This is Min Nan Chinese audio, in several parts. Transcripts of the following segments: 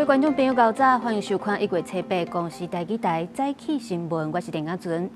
觀眾朋友，早晨，歡迎收看1月7日公視台語台早起新聞，我是鄭亞純。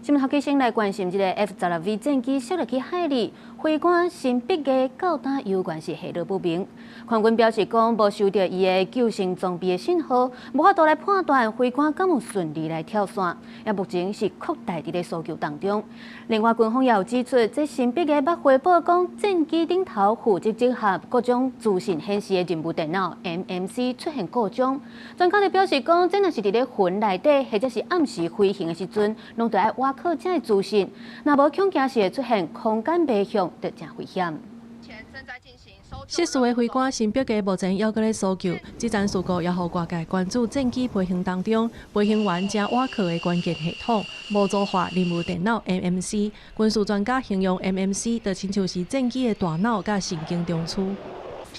新聞頭先來關心這个 F-16V 戰機摔落去海裡，飛官辛比藝到今猶原是下落不明。空軍表示講，無收著伊的救生裝備的信號，無法度來判斷飛官敢有順利來跳傘。也目前是擴大佇咧搜救當中。另外，軍方也有指出，這辛比藝捌回報講，戰機頂頭負責整合各種資訊顯示的任務電腦 MMC 出現故障。專家就表示講，這若是佇咧雲內底或者是暗時飛行的時陣，攏著愛倚靠這个資訊，若無恐驚是會出現空間迷向，就誠危險。失事的飛官辛比藝目前猶閣咧搜救，這場事故也予外界關注戰機飛行當中，飛行員誠倚靠的關鍵系統模組化任務電腦 MMC。軍事專家形容 MMC 就親像是戰機的大腦佮神經中樞。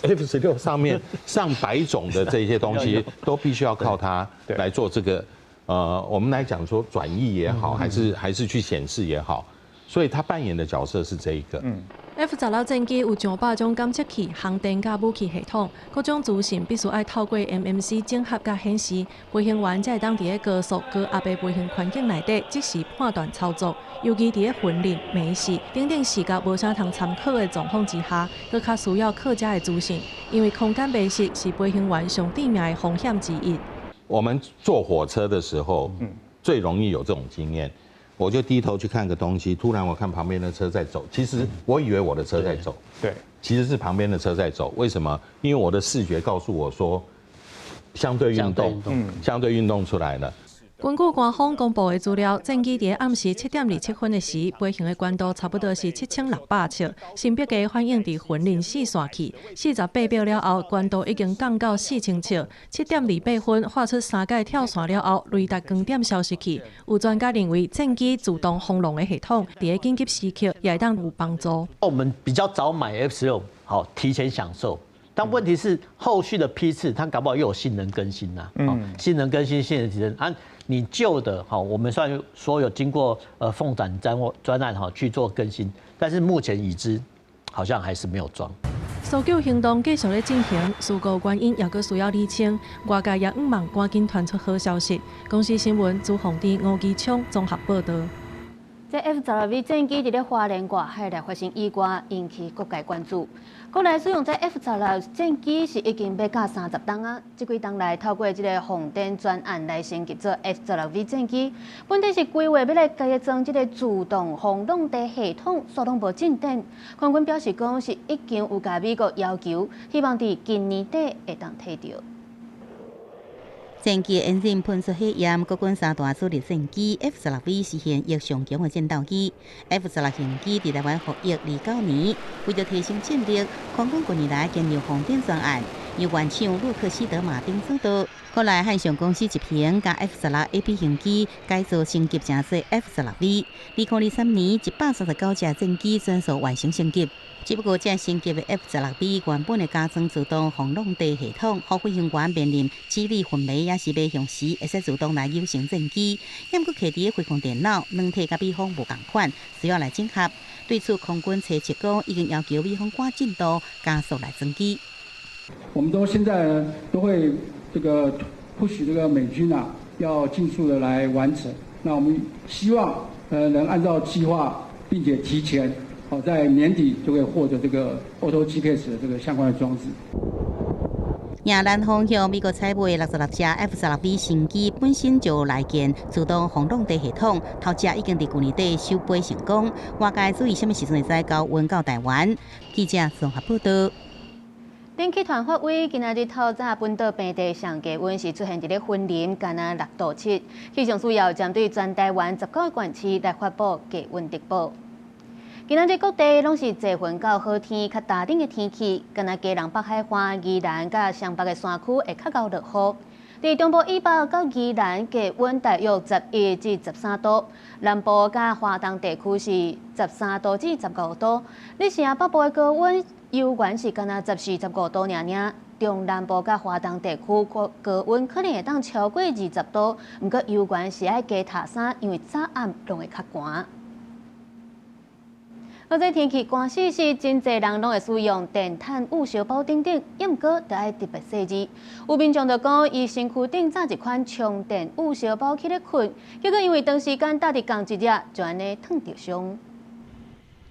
F-16上面上百種的這些東西，都必須要靠它來做這個。我們來講說轉譯也好，還是去顯示也好，所以他扮演的角色是這一個。 F-16戰機有上百種監測器、航電佮武器系統，各種資訊必須愛透過 MMC 整合佮顯示，飛行員才會當佇咧高速、高壓的飛行環境內底即時判斷操作。尤其佇咧雲林、暝時等等視覺無啥通參考的狀況之下，閣較需要靠這个資訊，因為空間迷失是飛行員上致命的風險之一。我們坐火車的時候，最容易有這種經驗。我就低頭去看個東西，突然我看旁邊的車在走，其實我以為我的車在走，其實是旁邊的車在走。為什麼？因為我的視覺告訴我說，相對運動，相對運動出來了。根據官方公布的資料，戰機佇暗時7點27分的時，飛行的高度差不多是7600尺。辛比藝反應佇雲林四線去，48秒了後，高度已經降到4000尺。7點28分發出三擺跳傘了後，雷達光點消失去。有專家認為，戰機自動防浪的系統，佇咧緊急時刻也會當有幫助。我們比較早買 F-16，好提前享受。但問題是後續的批次，它搞不好又有性能更新呐。性能更新、性能提升啊。你舊的哈，我們算說有經過鳳展專案哈去做更新，但是目前已知好像還是沒有裝。搜救行動繼續咧進行，事故原因猶閣需要釐清。外界也向望趕緊傳出好消息。公視新聞朱鳳弟、吳基聰綜合報導。這 F-16V 戰機佇咧花蓮外海來發生意外，引起各界關注。國內使用這 F-16戰機是已經欲甲30冬啊，這幾冬來透過這个鳳展專案來升級做 F-16V 戰機，本底是規劃欲來加裝這个自動防浪堤系統，煞攏無進展。空軍表示講是已經有共美國要求，希望佇今年底會當提著。戰機引擎噴出火焰，國軍三大主力戰機 F-16V 是現役上強的戰鬥機。F-16型機佇台灣服役29年，為著提升戰力，空軍近年來研究鳳展專案，由原廠洛克希德馬丁主導，國內漢翔公司執行，共 F-16 AB 型機改造升級成做 F-16V。2023年，139架戰機全數完成升級。只不過，這升級的 F-16V 原本的加裝自動防浪堤系統，予飛行員面臨機位昏迷抑是迷向時，會使自動來扭乘戰機。毋過，攜佇飛控電腦，軟體佮美方無仝款，需要來整合。對此，空軍揣測講，已經要求美方趕進度，加速來裝機。我們都現在呢，都會這個 push 這個美軍啊，要盡速的來完成。那我們希望能按照計劃，並且提前，好，在年底就會獲得這個 Auto GCAS 的這個相關的裝置。迎南方向美國採買66架 F-16V 新機，本身就內建自動防浪堤系統，頭隻已經佇舊年底首飛成功。外界注意啥物時陣會使交運到台灣？記者綜合報道。天氣團發威，今仔日透早本島平地上低溫是出現佇咧雲林，干焦6度7。氣象署也有針對全台灣19個縣市來發布低溫特報。今仔日各地攏是濟雲到好天，較焦冷的天氣，干焦基隆北海岸、宜蘭佮雙北的山區會較𠢕落雨。佇中部以北到宜蘭，低溫大約11至13度；南部佮花東地區是13度至15度。日城北部的高溫猶原是干焦14、15度爾爾。中南部佮花東地區高高溫可能會當超過20度，毋過猶原是愛加疊衫，因為早暗攏會較寒。到這天氣寒死時，真濟人攏會使用電毯、捂燒包等等，毋過著愛特別細緻。有民眾就講，伊身軀頂紮一款充電捂燒包去咧睏，結果因為長時間搭佇仝一粒，就按呢燙著傷。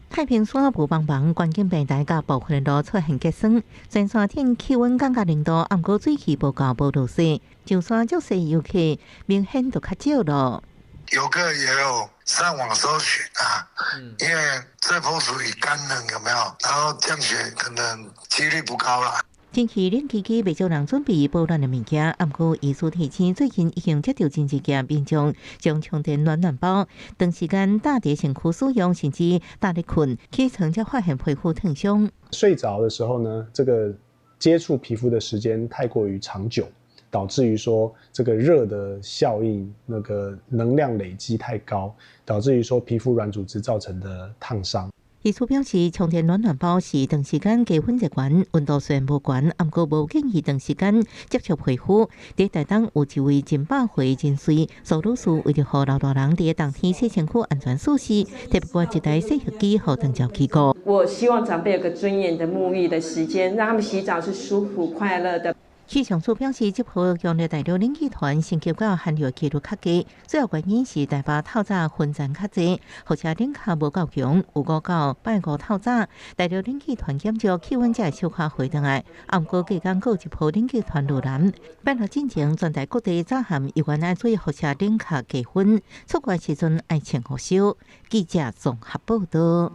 太平山霧茫茫，觀景平台佮部分的路出現結霜，全山頂氣溫降到0度，毋過水汽無夠，無落雪，上山足濟遊客明顯就較少咯。遊客也有上網搜尋啊，因為這波屬於乾冷，有沒有？然後降雪可能幾率不高啦。天氣冷吱吱，袂少人準備保暖的物件。毋過醫師提醒，最近已經接到真濟件民眾將充電暖暖包長時間搭佇身軀使用，甚至搭咧睏，起床才發現皮膚燙傷。睡着的時候呢，這個接觸皮膚的時間太過於長久，導致於說這個熱的效應，那個能量累積太高，導致於說皮膚軟組織造成的燙傷。醫師表示，充電暖暖包是長時間加溫熱源，溫度雖然無懸，毋過無建議長時間接觸皮膚。佇台東有一位近百歲真媠蘇女士，為著予老大人佇冬天洗身軀安全舒適，特別掛一台洗浴機予長照機構。我希望長輩有個尊嚴的沐浴的時間，讓他們洗澡是舒服快樂的。氣象署表示，這波強烈對流冷氣團升級到寒流的幾率較低，主要原因是台北透早雲層較濟，輻射冷卻無夠強，有五到拜五透早對流冷氣團減少，氣溫才會小可回轉來。毋過隔工閣有一波冷氣團落南，拜六進前全台各地早暗猶原愛注意輻射冷卻加溫，出外時陣愛穿護袖。記者綜合報道。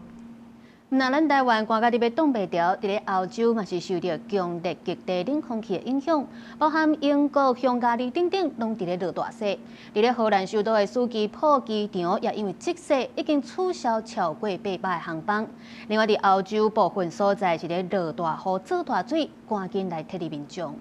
若咱台灣寒甲你欲擋袂牢，佇咧歐洲嘛是受著強烈極地冷空氣的影響，包含英國、匈牙利等等，攏佇咧落大雪。佇咧荷蘭首都的斯基普機場也因為積雪已經取消超過800個航班。另外，佇歐洲部分所在是咧落大雨、做大水，趕緊來撤離民眾。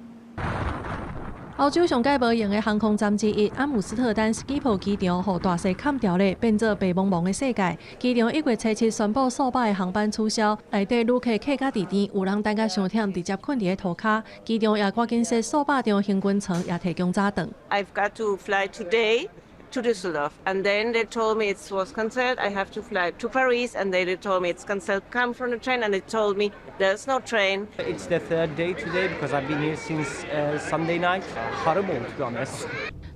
歐洲上蓋無閒的航空站之一，阿姆斯特丹斯基普機場，予大雪崁牢咧，變做白茫茫的世界。機場1月初7宣布數百个航班取消，內底旅客客甲佇甜，有人等甲傷忝，直接睏佇咧塗跤。機場也趕緊設數百張行軍床，也提供早頓。 I've got to fly today to Düsseldorf, and then they told me it was cancelled. I have to fly to Paris, and they told me it's cancelled. Come from the train, and they told me there's no train. It's the third day today because I've been here since Sunday night. Horrible, to be honest.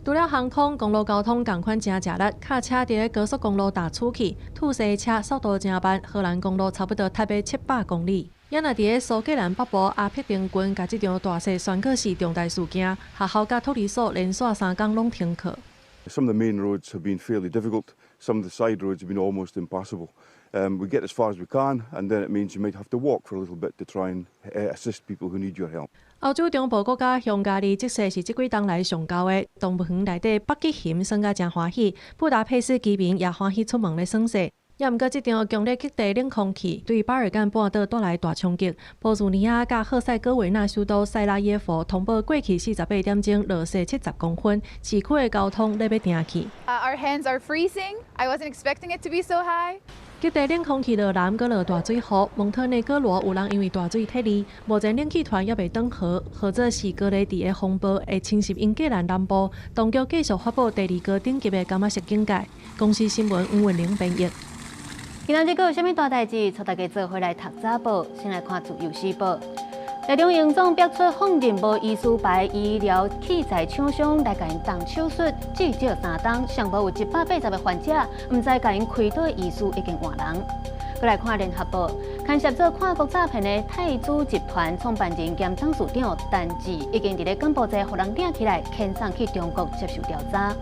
除了航空、公路交通仝款誠食力，卡車佇咧高速公路踏出去，吐西車速度誠慢，荷蘭公路差不多踏欲700公里。也若佇咧蘇格蘭北部阿伯丁郡，共這場大雪宣告是重大事件，學校佮托兒所連續3工攏停課。 Some of the main roads have been fairly difficult. Some of the side roads have been almost impassable. We get as far as we can, and then it means you might have to walk for a little bit to try and assist people who need your help. 歐洲中部國家匈牙利積雪是這幾冬來上厚的，動物園內底北極熊耍甲誠歡喜，布達佩斯居民也歡喜出門咧耍雪。也毋過，這場強烈極地冷空氣對巴爾幹半島帶來大衝擊。波斯尼亞佮赫塞哥維納首都塞拉耶夫通報過去48點鐘落雪70公分，市區的交通咧欲停去。 Our hands are freezing. I wasn't expecting it to be so high. 極地冷空氣落南，閣落大水雨，蒙特內哥羅有人因為大水撤離，目前冷氣團猶未轉好，或者是高麗地的風暴會侵襲英格蘭南部，當局繼續發布第二高等級的柑仔色警戒。公視新聞黃文玲編譯。今仔日閣有啥物大代誌？帶大家做伙來讀早報，先來看自由時報。台中榮總逼出放任無醫師牌醫療器材廠商來共𪜶動手術，至少3冬，上無有180個患者，毋知共𪜶開刀的醫師已經換人。閣來看聯合報，牽涉做跨國詐騙的泰銖集團創辦人兼董事長陳志，已經佇咧柬埔寨予人掠起來，遣送去中國接受調查。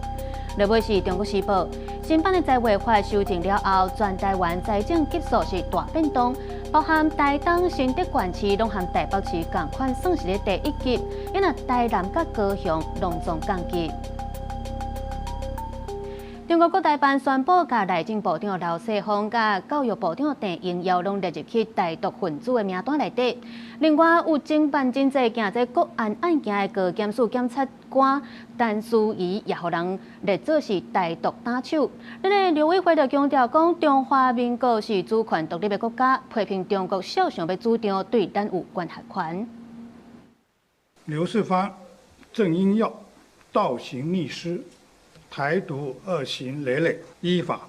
落尾是中國時報，新版的財劃法修正了後，全台灣財政級數是大變動，包含台東、新竹縣市攏和台北市仝款，算是咧第一級，因為台南佮高雄攏總降級。中國國台辦宣布，共內政部長劉世鋒、佮教育部長鄧榮耀攏列入去台獨分子的名單內底。另外，有偵辦真濟件這國安案件的高檢署檢察官陳淑儀也予人列做是台獨打手。咱的陸委會就強調講，中華民國是主權獨立的國家，批評中國肖想欲主張對咱有管轄權。劉世芳、鄭英耀倒行逆施，台獨惡行累累，依法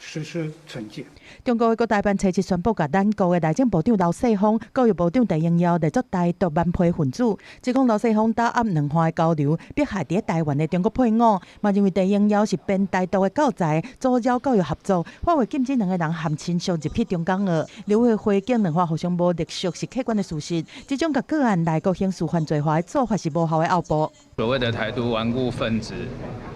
實施懲戒。中國的國台辦初七宣布，共咱國的內政部長劉世鋒、教育部長鄧英耀列作台獨頑皮分子，指控劉世鋒打壓兩岸的交流，迫害佇台灣的中國配偶，嘛認為鄧英耀是編台獨的教材，阻撓教育合作，法會禁止兩个人含親屬入去中港學。劉慧回敬兩岸互相無隸屬是客觀的事實，這種共個案內國刑事犯罪化的做法是無效的後步。所謂的台獨頑固分子，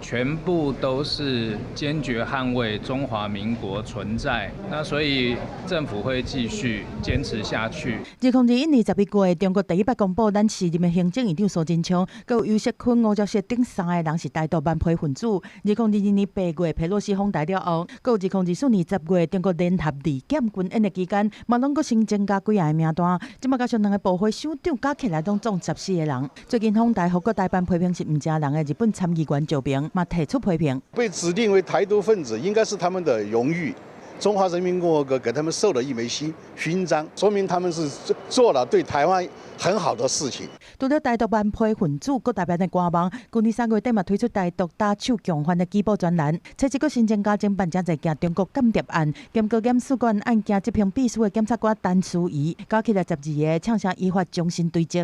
全部都是堅決捍衛中華民國存在。那所以政府會繼續堅持下去。2021年11月，中國第一擺公布咱時任的行政院長蘇貞昌、閣有游錫堃、吳釗燮等三个人是台獨頑皮分子。2022年8月，佩洛西訪台了後，閣有2024年10月，中國聯合利劍軍演的期間，嘛攏閣新增加幾个名單。這馬加上兩个部會首長加起來攏總14个人。最近訪台，予國台辦批評是毋成人的日本參議員石明嘛提出批評。被指定為台獨分子，應該是他們的榮譽。中華人民共和國給他們授了一枚勳勳章，說明他們是做了對台灣很好的事情。除了台獨頑皮分子，國台辦的官網，舊年3月底嘛推出台獨打手共犯的舉報專欄，初七閣新增加偵辦誠濟件中國間諜案，兼高檢司官案件執行秘書的檢察官陳淑儀，加起來12个，唱聲依法終身追責。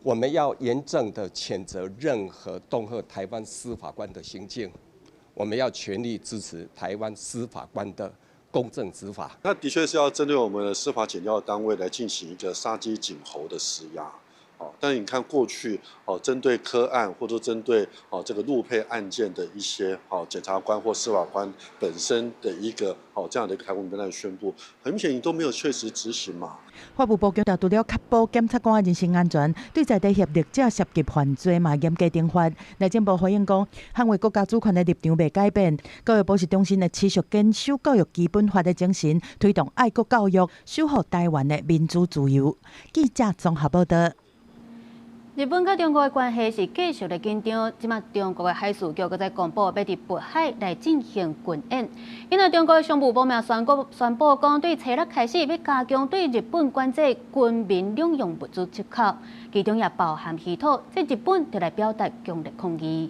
我們要嚴正的譴責任何恫嚇台灣司法官的行徑，我們要全力支持台灣司法官的公正執法。那的確是要針對我們的司法檢調單位來進行一個殺雞儆猴的施壓，哦，但是你看過去，哦，針對柯案或者針對哦這個陸配案件的一些哦檢察官或司法官本身的一個哦這樣的一個開會名單宣布，很明顯你都沒有確實執行嘛。法務部強調，除了確保檢察官的人身安全，對在地協力者涉及犯罪嘛嚴格懲罰。內政部回應講，捍衛國家主權的立場袂改變。教育部是重申會持續堅守教育基本法的精神，推動愛國教育，守護台灣的民主自由。記者綜合報道。日本佮中國的關係是繼續咧緊張，這馬中國的海事局閣再公布欲佇渤海來進行軍演。因為中國的商務部嘛宣布講，對初六開始欲加強對日本管制軍民兩用物資出口，其中也包含稀土，這日本就來表達強烈抗議。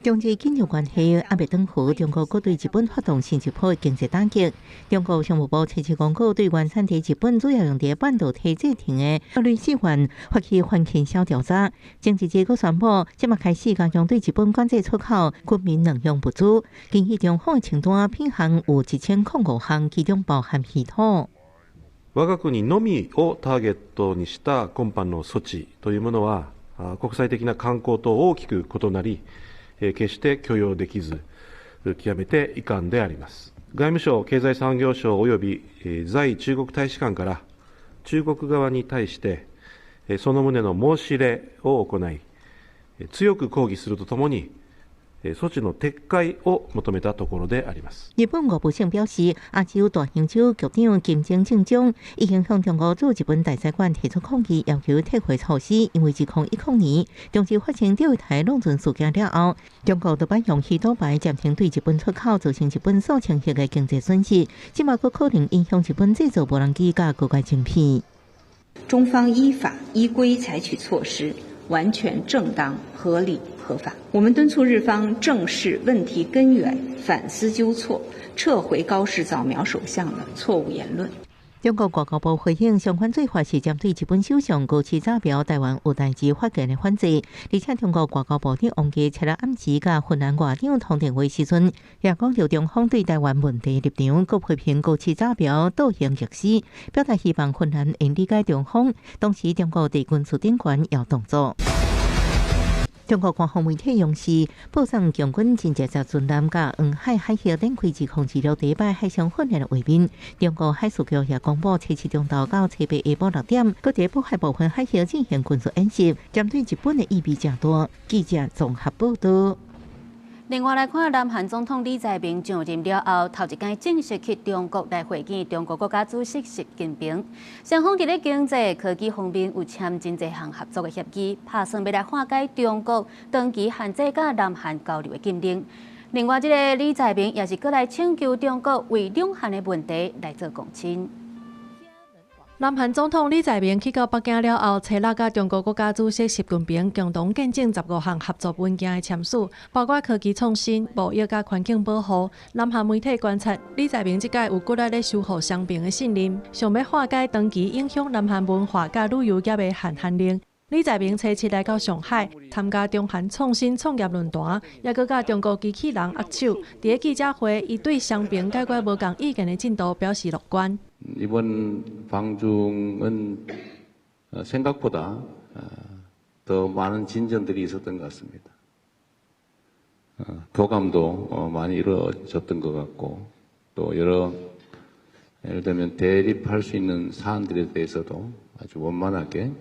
中日緊張關係猶未轉好，中國閣對日本發動新一波經濟打擊。中國商務部初七公告，對原產地日本主要用佇半導體製程的鋁資源發起反傾銷調查。前一日閣宣布，這馬開始加強對日本管制出口軍民兩用物資。根據中方的清單，品項有1005項，其中包含稀土。我が国のみをターゲットにした今般の措置というものは、国際的な慣行と大きく異なり、決して許容できず、極めて遺憾であります。外務省、経済産業省及び在中国大使館から中国側に対してその旨の申し入れを行い、強く抗議するとともに、措置の撤回を求めたところであります。日本外務省表示，亞洲大洋洲局長金井政長已經向中國駐日本大使館提出抗議，要求撤回措施。因為2010年中日發生釣魚台弄船事件了後，中國就擺用稀土牌暫停對日本出口，造成日本數千億的經濟損失。這馬閣可能影響日本製造無人機佮高階晶片。中方依法依規採取措施，完全正當、合理、合法。我們敦促日方正視問題根源，反思糾錯，撤回高市早苗首相的錯誤言論。中國外交部回應，相關做法是針對日本首相高市早苗台灣有代誌發言的反制。而且，中國外交部長王毅七日暗時佮芬蘭外長通電話時陣，也講著中方對台灣問題立場，閣批評高市早苗倒行逆施，表達希望芬蘭會理解中方。同時，中國佇軍事頂懸有動作。中國官方媒體央視播送共軍偵察巡艦佮黃海海峽展開2026第一擺海上訓練的畫面。中國海事局也公布，初七中晝到初八下晡6點，閣佇渤海部分海域進行軍事演習，針對日本的意味誠大。記者綜合報道。另外來看，南韓總統李在明上任了後，頭一擺正式去中國來會見中國國家主席習近平。雙方佇咧經濟、科技方面有簽真濟項合作的協議，拍算欲來化解中國長期限制佮南韓交流的禁令。另外，這个李在明也是閣來請求中國為兩韓的問題來做公親。南韓總統李在明去到北京了後，初六佮中國國家主席習近平共同見證15項合作文件的簽署，包括科技創新、貿易佮環境保護。南韓媒體觀察，李在明這擺有骨力咧修復雙邊的信任，想欲化解長期影響南韓文化佮旅遊業的限韓令。李在明初七來到上海參加中韓創新創業論壇，也閣佮中國機器人握手。佇咧記者會，伊對雙邊解決無仝意見的進度表示樂觀。 이번 방중은 생각보다 더 많은 진전들이 있었던 것 같습니다. 교감도 많이 이루어졌던 것 같고 또 여러 예를 들면 대립할 수 있는 사안들에 대해서도 아주 원만하게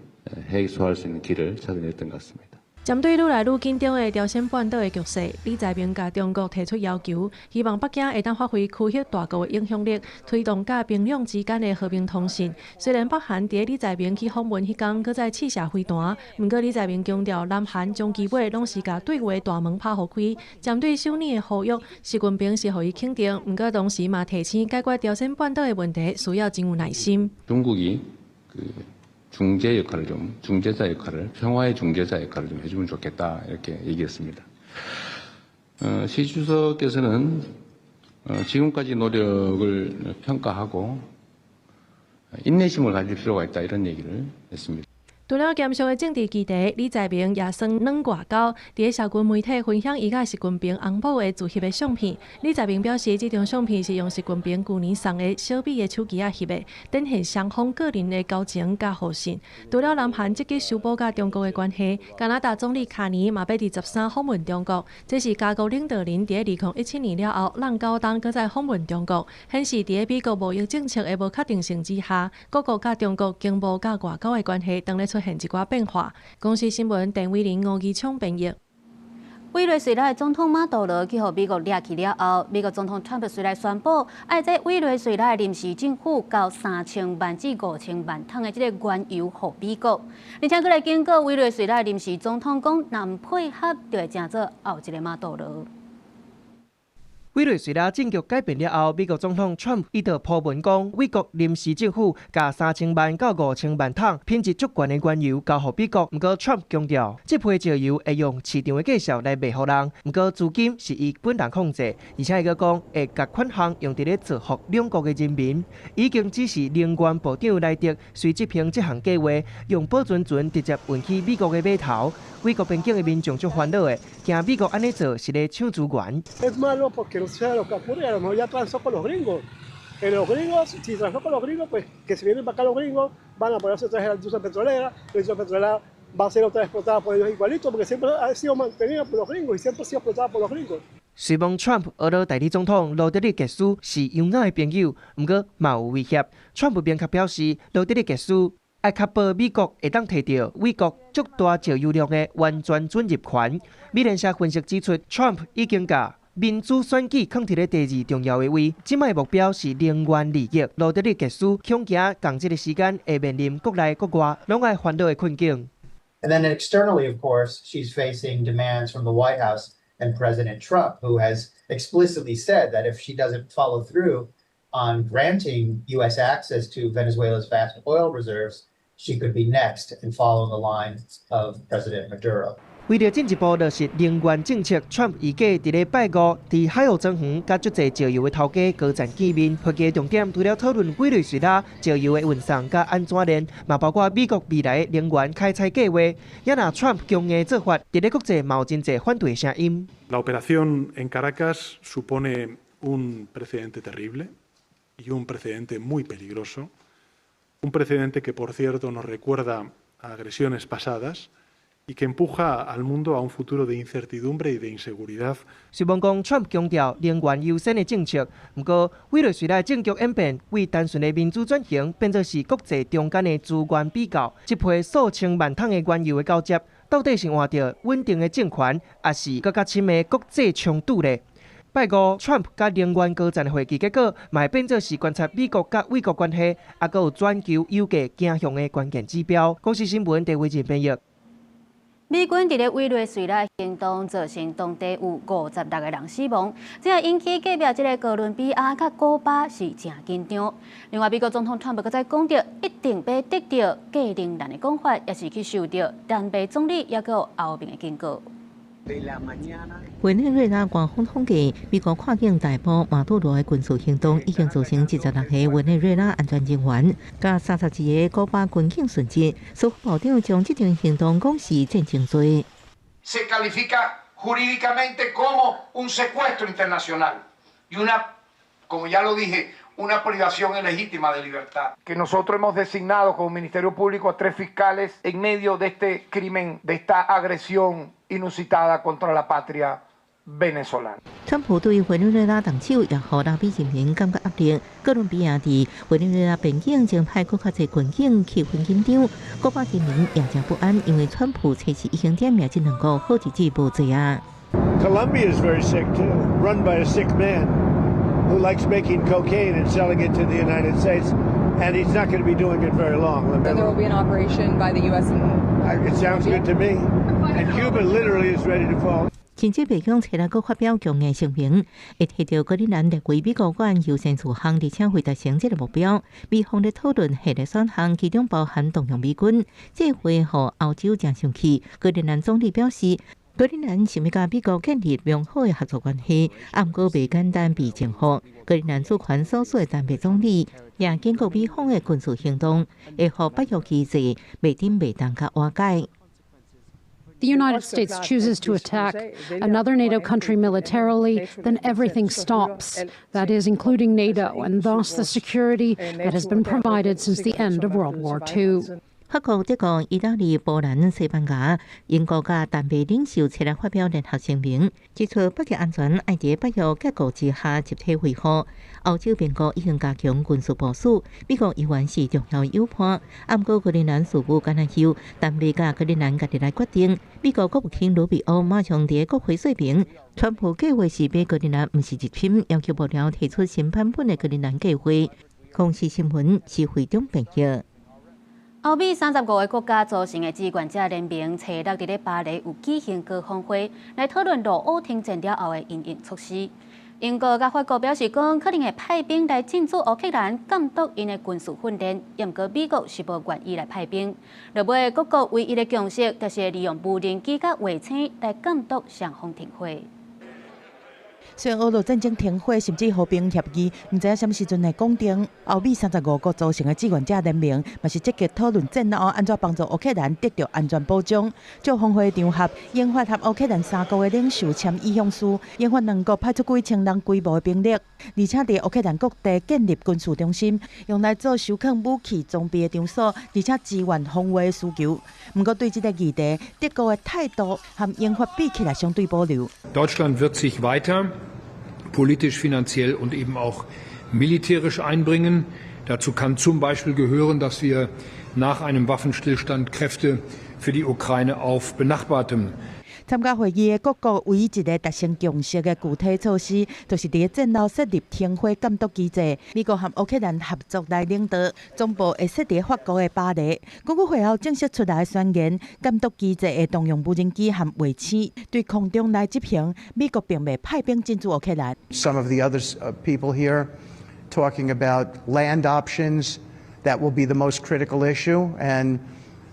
해소할 수 있는 길을 찾아냈던 것 같습니다. 針對愈來愈緊張的朝鮮半島的局勢，李在明共中國提出要求，希望北京會當發揮區域大國的影響力，推動佮平壤之間的和平通信。雖然北韓佇李在明去訪問彼工，閣再試射飛彈，毋過李在明強調，南韓長期尾攏是共對話大門拍予開。針對首爾的呼籲，習近平是予伊肯定，毋過同時嘛提醒解決朝鮮半島的問題需要真有耐心。 중국이 중재 역할을 좀 중재자 역할을 평화의 중재자 역할을 좀 해주면 좋겠다 이렇게 얘기했습니다. 시 주석께서는 지금까지 노력을 평가하고 인내심을 가질 필요가 있다 이런 얘기를 했습니다. 除了嚴肅的政治議題，李在明也耍軟外交，佇社群媒體分享伊佮習近平翁某的自翕的相片。李在明表示，這張相片是用習近平舊年送的小米的手機仔翕的，展現雙方個人的交情佮互信。除了南韓積極修補佮中國的關係，加拿大總理卡尼嘛欲佇13訪問中國，這是加國領導人佇2017年了後，挵9冬閣再訪問中國，顯示佇美國貿易政策的無確定性之下，各國佮中國經貿佮外交的關係當咧出現一寡變化。公視新聞鄧偉玲、吳義聰編譯。委內瑞拉的總統馬杜羅去予美國掠去了後，美國總統川普隨來宣布，愛這委內瑞拉的臨時政府交3000萬至5000萬桶的這个原油予美國，而且閣來警告委內瑞拉的臨時總統講，若毋配合，就會成做後一個馬杜羅。委內瑞拉政局改變了後，美國總統川普伊就鋪文講，美國臨時政府共3000萬到5000萬桶品質足懸的原油交予美國。毋過，川普強調，這批石油會用市場的價數來賣予人，毋過資金是伊本人控制，而且伊閣講會共款項用佇咧造福兩國的人民。已經指示能源部長萊德隨執行這項計劃，用保存船直接運去美國的碼頭。美國邊境的民眾足煩惱的，驚美國按呢做是咧搶資源。 O sea, lo que ocurre, a lo mejor ya transó con los gringos. Los gringos, si transó con los gringos, pues que se vienen para acá los gringos, van a ponerse otra vez a la industria petrolera, la industria petrolera va a ser otra vez explotada por ellos igualito, porque siempre ha sido mantenida por los gringos y siempre ha sido explotada por los gringos. 雖罔川普呵咾代理總統羅德里格斯是永遠的朋友，毋過嘛有威脅。川普明確表示，羅德里格斯愛確保美國會當提著美國足大石油量的完全准入權。美聯社分析指出，川普已經共民主選舉囥佇咧第二重要的位，這擺目標是能源利益。羅德里格斯恐驚仝這个時間會面臨國內國外攏愛煩惱的困境。 And then externally, of course, she's facing demands from the White House and President Trump, who has explicitly said that if she doesn't follow through on granting U.S. access to Venezuela's vast oil reserves, she could be next and follow the line of President Maduro. 為著進一步落實能源政策，川普預計佇咧拜五佇海湖莊園佮足濟石油的頭家高層見面。會議重點除了討論委內瑞拉石油的運送佮按怎練，嘛包括美國未來的能源開採計劃。也若川普強硬做法，佇咧國際嘛有真濟反對聲音。 La operación en Caracas supone un precedente terrible y un precedente muy peligroso, un precedente que, por cierto, nos recuerda a agresiones pasadas y que empuja al mundo a un futuro de incertidumbre y de inseguridad. 雖罔講，川普強調能源優先的政策，毋過委內瑞拉政局演變，為單純的民主轉型變做是國際中間的資源比較。這批數千萬桶的原油的交接，到底是換著穩定的政權，抑是閣較深的國際衝突咧？拜五，川普佮能源高層的會議結果，嘛會變做是觀察美國佮委國關係，抑閣有全球油價走向的關鍵指標。公視新聞，鄭偉仁編譯。美軍佇咧委內瑞拉行動，造成當地有56個人死亡，這也引起隔壁這个哥倫比亞佮古巴是誠緊張。另外，美國總統川普閣再講著，一定欲得著格陵蘭的講法，也是去受著丹麥總理抑閣有歐盟的警告。委內瑞拉官方統計，美國跨境逮捕馬杜羅的軍事行動已經造成26個委內瑞拉安全人員，佮31個古巴軍警殉職。司法部長將這場行動講是戰爭罪。 Se califica jurídicamente como un secuestro internacional y una, como ya lo dije, una privación ilegítima de libertad. Que nosotros hemos designado como Ministerio Público a tres fiscales en medio de este crimen, de esta agresión inusitada contra la patria venezolana. 川普對委內瑞拉動手，也予拉美人民感覺壓力。哥倫比亞佇委內瑞拉邊境將派閣較濟軍警，氣氛緊張。古巴人民也誠不安，因為川普測試已經點名這兩國好日子無濟啊。 Colombia is very sick too, run by a sick man who likes making cocaine and selling it to the United States, and he's not going to be doing it very long. So there will be an operation by the U.S. And It sounds good to me. And Cuba literally is ready to fall. 甚至白宮初日閣發表強硬聲明，會提著格陵蘭列為美國國安優先事項，而且會達成這个目標。美方咧討論核的選項，其中包含動用美軍，這會予歐洲誠生氣。格陵蘭總理表示，格陵蘭想欲佮美國建立良好的合作關係，毋過袂簡單被征服。格陵蘭主權所屬的丹麥總理也警告美方的軍事行動會予北約機制袂頂袂當佮瓦解。 The United States chooses to attack another NATO country militarily, then everything stops. That is, including NATO, and thus the security that has been provided since the end of World War II. 法國、德國、意大利、波蘭、西班牙、英國佮丹麥領袖齊來發表聯合聲明，指出北極安全愛佇北約結構之下集體維護。歐洲盟國已經加強軍事部署，美國依然是重要友伴。毋過格陵蘭事務敢若由丹麥佮格陵蘭家己來決定。美國國務卿魯比歐馬上佇國會說明，川普計劃是買格陵蘭，毋是入侵，要求幕僚提出新版本的格陵蘭計劃。公視新聞是會長編譯。歐美35個國家組成的志願者聯盟，初六佇咧巴黎有舉行高峰會，來討論俄烏停戰了後的因應措施。英國佮法國表示講，可能會派兵來進駐烏克蘭，監督𪜶的軍事訓練。毋過美國是無願意來派兵。落尾各國唯一的共識，就是利用無人機佮衛星來監督雙方停火。雖然俄烏戰爭停火，甚至和平協議，毋知影啥物時陣會講定。歐美35國組成的志願者聯盟，嘛是積極討論戰後按怎幫助烏克蘭得著安全保障。借峰會場合，英法和烏克蘭三國的領袖簽意向書，英法兩國派出幾千人規模的兵力，而且佇烏克蘭各地建立軍事中心，用來做收藏武器裝備的場所，而且支援防衛的需求。毋過對這个議題，德國的態度和英法比起來相對保留。 Deutschland wird sich weiter politisch, finanziell und eben auch militärisch einbringen. Dazu kann zum Beispiel gehören, dass wir nach einem Waffenstillstand Kräfte für die Ukraine auf benachbartem 參加會議的各國唯一一个達成共識的具體措施，就是佇戰後設立停火監督機制。美國和烏克蘭合作來領導，總部會設佇法國的巴黎。根據會後正式出來的宣言，監督機制會動用無人機和衛星對空中來執行。美國並袂派兵進駐烏克蘭。 Some of the other people here talking about land options, that will be the most critical issue, and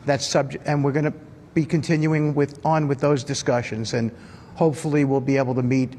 that's subject. And we're going to be continuing with those discussions, and hopefully we'll be able to meet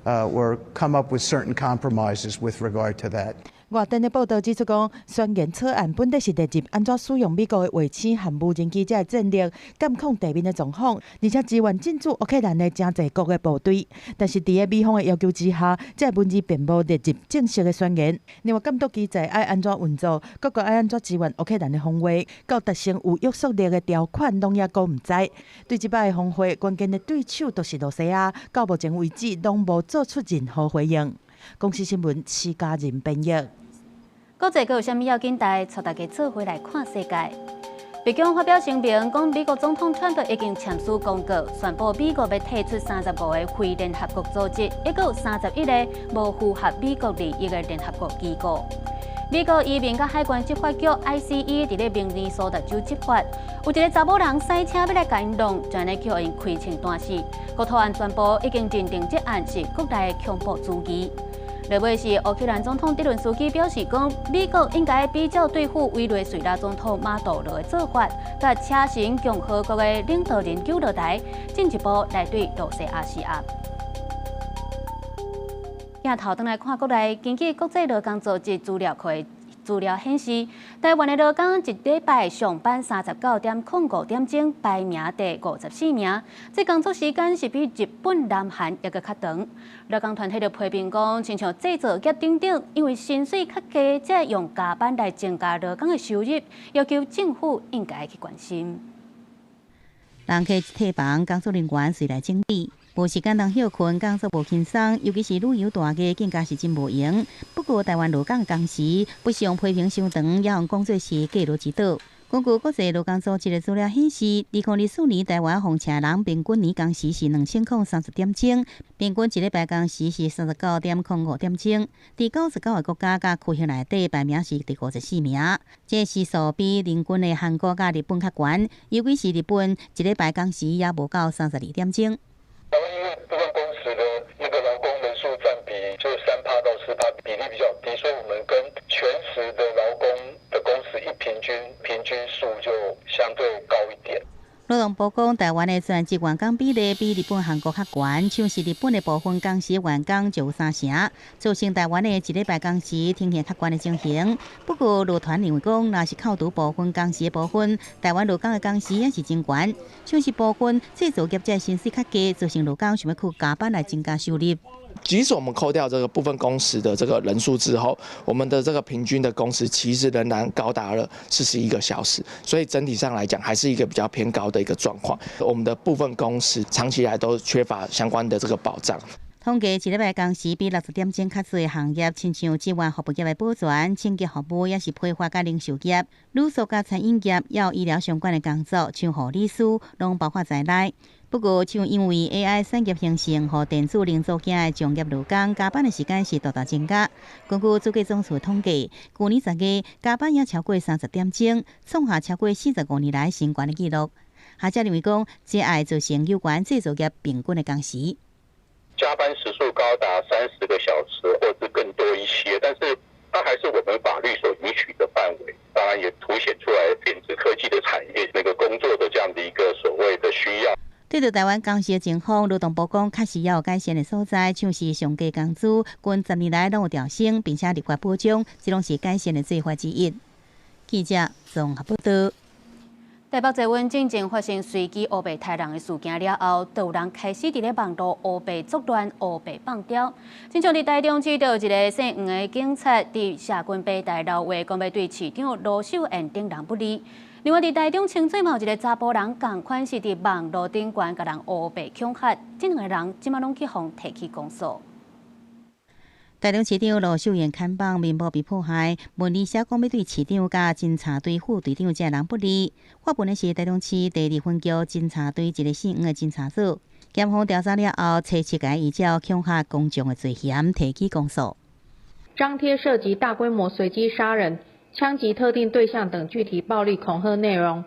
or come up with certain compromises with regard to that. 外電的報道指出講，宣言草案本底是列入按怎使用美國的衛星和無人機這个戰力監控地面的狀況，而且支援進駐烏克蘭的誠濟國的部隊。但是佇个美方的要求之下，這个文字並無列入正式的宣言。另外，監督機制愛按怎運作，各國愛按怎支援烏克蘭的防衛，到達成有約束力的條款，攏猶閣毋知。對這擺的峰會，關鍵的對手就是露西亞，到目前為止攏無做出任何回應。公視新聞，施嘉仁編譯。國際閣有啥物要緊代？帶大家做伙來看世界。白宮發表聲明，講美國總統川普已經簽署公告，宣布美國欲退出35個非聯合國組織，抑閣有31個無符合美國利益的聯合國機構。美國移民佮海關執法局 ICE 佇咧明尼蘇達州執法，有一个查某人駛車欲來共𪜶弄，就按呢予𪜶開槍彈死。國土安全部已經認定這案是國內恐怖主義。落尾是烏克蘭總統澤倫斯基表示講，美國應該比照對付委內瑞拉總統馬杜羅的做法，共車臣共和國的領導人救落台，進一步來對羅西亞施壓。鏡頭轉來看國內，根據國際勞工組織資料庫的資料顯示，台灣的勞工一禮拜上班39.05點鐘，排名第54名。這工作時間是比日本、南韓猶閣較長。勞工團體就批評講，親像製造業等等，因為薪水較低，才用加班來增加勞工的收入，要求政府應該去關心。人客一退房，工作人員隨來整理。無時間通歇睏，工作無輕鬆，尤其是旅遊大家更加是真無閒。不過，台灣勞工工時不像批評傷長，也予講做是過勞之島。根據國際勞工組織的資料顯示，2024年台灣奉車人平均年工時是2030點鐘，平均一禮拜工時是39.05點鐘。佇99個國家佮區域內底排名是第54名，這時數比鄰近的韓國佮日本較懸，尤其是日本一禮拜工時也無到32點鐘。台灣因為部分工時的那個勞工人數佔比就3%到4%，比例比較低，所以我們跟全時的勞工的工時一平均，平均數就相對高一點。勞動部講，台灣的全職員工比例比日本、韓國較懸，像是日本的部分工時員工就有三成，造成台灣的一禮拜工時呈現較懸的情形。不過，勞團認為講，若是扣除部分工時的部分，台灣勞工的工時也是真懸，像是部分製造業者薪水較低，造成勞工想欲去加班來增加收入。即使我們扣掉這個部分工時的這個人數之後，我們的這個平均的工時其實仍然高達了41個小時，所以整體上來講還是一個比較偏高的一個狀況。我們的部分工時長期來都缺乏相關的這個保障。統計一禮拜工時比60點鐘較濟的行業，親像職員服務業的保全、清潔服務，抑是批發佮零售業、旅宿佮餐飲業，抑有醫療相關的工作，像護理師，攏包括在內。不過，像因為 AI 產業興盛，予電子零組件的從業勞工加班的時間是大大增加。根據主計總處統計，舊年10月加班也超過30點鐘，創下超過45年來新懸的紀錄。學者認為講，這會造成有關製造業平均的工時。加班時數高達30個小時，或者更多一些，但是它還是我們法律所允許的範圍。當然，也凸顯出來電子科技的產業那個工作的這樣的一個所謂的需要。對著台灣工時的情況，勞動部講確實也有改善的所在，像是上低工資近10年來攏有調升，並且立法保障，這攏是改善的做法之一。記者綜合報道。台北捷運進前發生隨機烏白刣人的事件了後，就有人開始佇咧網路烏白作亂、烏白放刁。親像佇台中市，就有一个姓黃的警察佇社群平台留話，講欲對市長盧秀燕等人不利。另外，佇台中清水嘛有一个查埔人，仝款是佇網路頂懸共人烏白恐嚇，這兩个人這馬攏去予提起公訴。台中市長盧秀燕看板面部被迫害，文字寫講欲對市長佮偵查隊副隊長這人不利。發文的是台中市第二分局偵查隊一个姓黃的偵查組。檢方調查了後，揣七个依照恐嚇公眾的罪嫌提起公訴。張貼涉及大規模隨機殺人、槍擊特定對象等具體暴力恐嚇內容，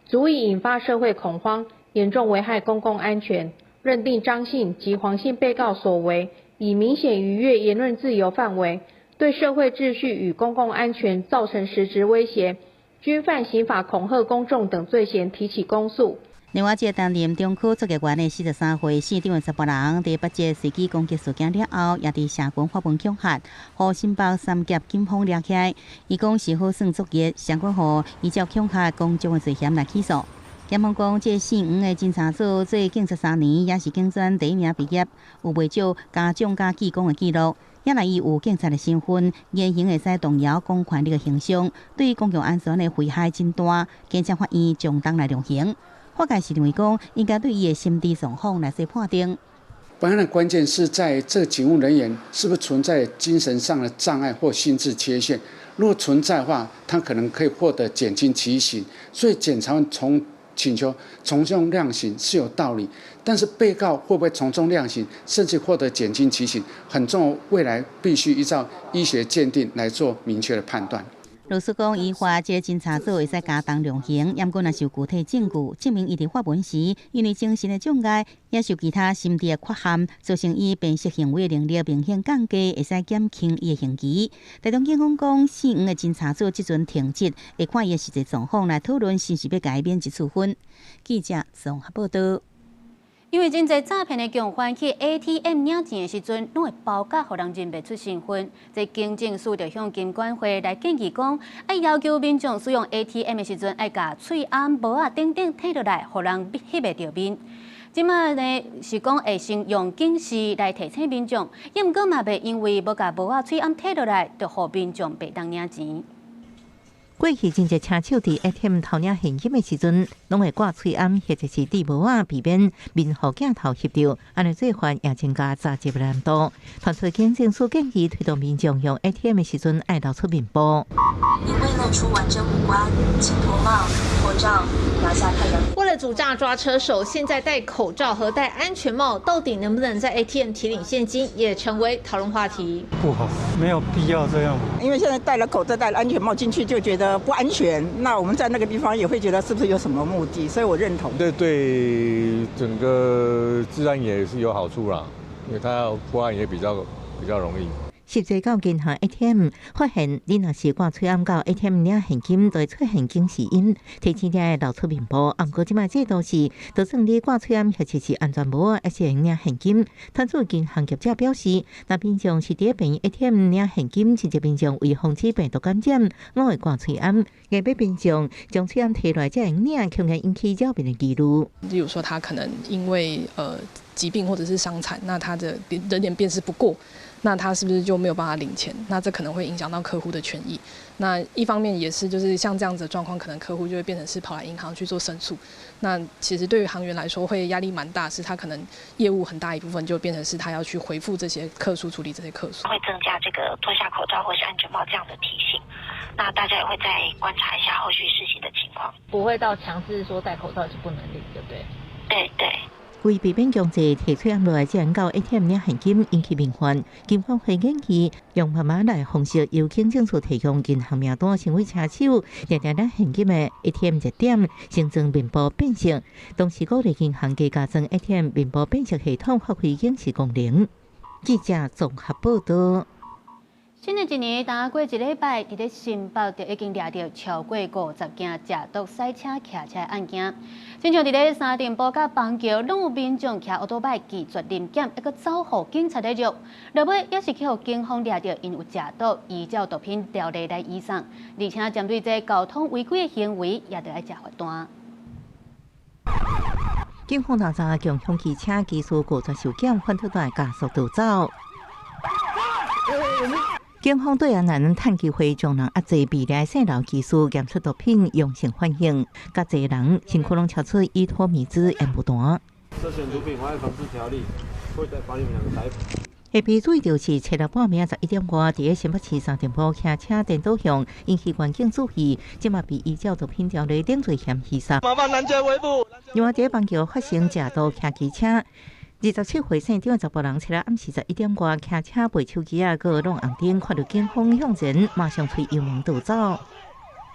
足以引發社會恐慌，嚴重危害公共安全。認定張姓及黃姓被告所為，已明顯逾越言論自由範圍，對社會秩序與公共安全造成實質威脅，均犯刑法恐嚇公眾等罪嫌，提起公訴。另外，這個擔任中區作業員的43歲姓張的查埔人，佇八節隨機攻擊事件了後，也佇社群發文恐嚇，予新北三峽警方抓起來。伊講是好耍作業，相關予依照恐嚇公眾的罪嫌來起訴。檢方講，這姓黃的偵查組做警察3年，也是警專第一名畢業，有袂少嘉獎佮記功的記錄。也來伊有警察的身份，言行會使動搖公權力的形象，對公共安全的危害真大。檢察法院將當來量刑。法界是認為講，應該對伊的心智狀況來做判定。本案的關鍵是在這警務人員是不是存在精神上的障礙或心智缺陷。如果存在的話，他可能可以獲得減輕其刑。所以檢察官從请求从重量刑是有道理，但是被告会不会从重量刑，甚至获得减轻其刑，很重要，未来必须依照医学鉴定来做明确的判断。律师讲，依法這个侦查组會使加重量刑，毋過若是有具體證據證明伊佇發文時，因為精神的障礙，抑是其他心智的缺陷，造成伊辨識行為能力明顯降低，會使減輕伊的刑期。台中警方講，四五的偵查組這陣停職，會看伊的實際狀況來討論是毋是欲共伊免職處分。記者綜合報道。因為真濟詐騙的共犯去 ATM 領錢的時陣，攏會包假予人認袂出身份。這警政署就向金管會來建議講，愛要求民眾使用 ATM 的時陣，愛共喙罨、帽仔等等提落來，予人翕袂著面。這馬呢是講會先用警示來提醒民眾，抑毋過嘛袂因為無共帽仔、喙罨提落來，就予民眾袂當領錢。過去真濟車手佇 ATM 偷領現金的時陣，攏會掛喙罨或者是戴帽仔，避免面予鏡頭翕著。按呢做法也增加詐騙難度。傳出警政署建議推動民眾用 ATM 的時陣愛露出面部。因未露出完整五官，請脫帽、脫罩、拿下太陽。為了阻詐抓車手，現在戴口罩和戴安全帽，到底能不能在 ATM 提領現金，也成為討論話題。不好，沒有必要這樣。因為現在戴了口罩、戴了安全帽進去，就覺得不安全。那我們在那個地方也會覺得是不是有什麼目的？所以我認同。這對整個治安也是有好處啦，因為他要破案也比較容易。實際到銀行 ATM 發現，你若是掛喙罨到 ATM 領現金，就會出現警示音，提醒你愛露出面部。毋過這擺制度是，就算你掛喙罨或者是安全帽，抑是會領現金。傳出銀行業者表示，若民眾是佇咧 ATM 領現金，真濟民眾為防止病毒感染，攏會掛喙罨。硬欲民眾將喙罨提落來才會領，恐驚引起擾民的疑慮。例如說，他可能因為疾病或者是傷殘，那他的人臉辨識不過。那他是不是就沒有辦法領錢？那這可能會影響到客戶的權益。那一方面也是，就是像這樣子的狀況，可能客戶就會變成是跑來銀行去做申訴。那其實對於行員來說，會壓力蠻大，是他可能業務很大一部分就變成是他要去回復這些客訴，處理這些客訴。會增加這個脫下口罩或是安全帽這樣的提醒。那大家也會再觀察一下後續事情的情況。不會到強制說戴口罩就不能領，對不對？對對。為避免強制提喙罨落來，才能到 ATM 領現金引起民憤，金管會建議用密碼來方式，由警政署提供銀行名單，成為車手定定領現金的 ATM 熱點，新增面部辨識，同時鼓勵銀行加裝 ATM 面部辨識系統，發揮警示功能。記者綜合報道。新的一年，焦過一禮拜，佇咧新北就已經掠著超過50件食毒賽車騎車案件。親像佇咧三重埔佮板橋，攏有民眾騎歐多擺拒絕臨檢，抑閣走予警察咧虐。落尾也是去予警方掠著，𪜶有食毒，依照毒品條例來移送。而且針對這交通違規的行為，也著愛食罰單。警方查查共享機車技術拒絕受檢，反倒來加速逃走。警方對安南趁機會將人壓制，被掠姓劉技術驗出毒品陽性反應，佮濟人身軀攏查出依托咪酯煙霧彈。涉嫌毒品危害防治條例，會把你們兩個逮捕。下被注意到是七日半暝11點外，佇咧新北市三重埔騎車顛倒向，引起環境注意，這馬被依照毒品條例定罪嫌疑殺。麻煩攔截圍捕。另外，佇咧板橋發生食毒騎機車。27歲姓張的查埔人，七日暗時11點外，騎車背手機仔，閣攏紅燈，看著警方向前，馬上催油門逃走。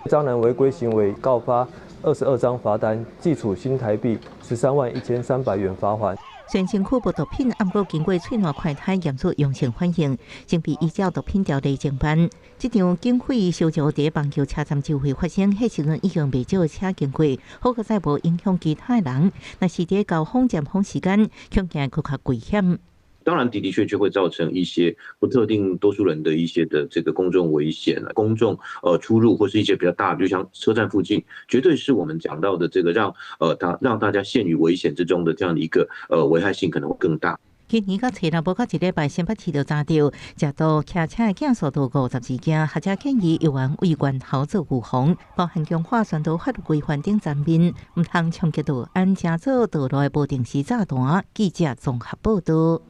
張男違規行為告發22張罰單，計處新台幣131,300元罰鍰。雖然身軀無毒品，毋過經過喙瀾快篩驗出陽性反應，正被依照毒品條例偵辦。這場警匪相撞佇板橋車站周圍發生，彼時陣已經袂少車經過，好佳哉無影響其他人。若是佇高峰尖峰時間，恐驚閣較危險。當然的的確確會造成一些不特定多數人的一些的這個公眾危險，公眾出入或是一些比較大，就像車站附近，絕對是我們講到的這個讓大家陷於危險之中的這樣的一個危害性可能會更大。今年到初六無到一禮拜，新北市就查著食毒騎車的件數都52件，學者建議猶原為源頭做預防，包含強化宣導法律規範等層面，毋通衝擊道安，成做道路的無定時炸彈。記者綜合報道。